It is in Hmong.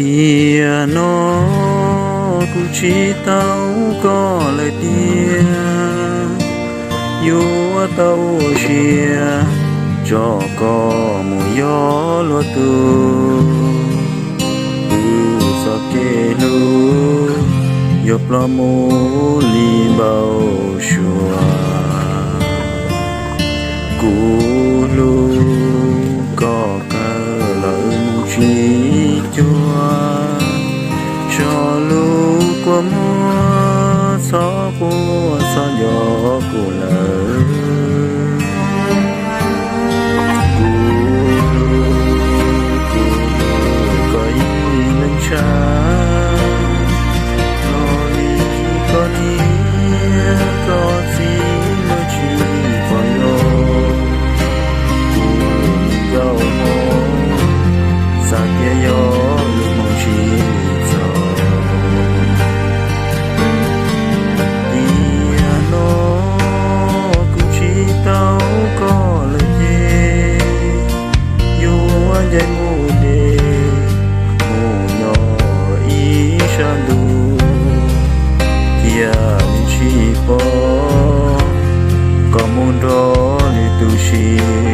Tiam no kuv tsis tau koj lawm tiag, yuav tau ua siab tso koj mus yos luag tug. Kuv txoj kev hlub yuav ploj mus li npau suav. Kuv hlub koj kawg los wb mus tsis cuag, tso lub kua muag txhob quaj txhob nco kuv lawm. Kuv hlub, kuv hlub koj ib leeg tshaj, los li koj niam koj txiv lawv tsis pom zoo. Kuv nkaus hmo xav tias yog lub hmoov tsis txaus. Tiam no kuv tsis tau koj lawm ces yuav ncaim mus de mus nyob ib sab ntuj, thiaj li tsis pom koj mus nrog lwm tus sib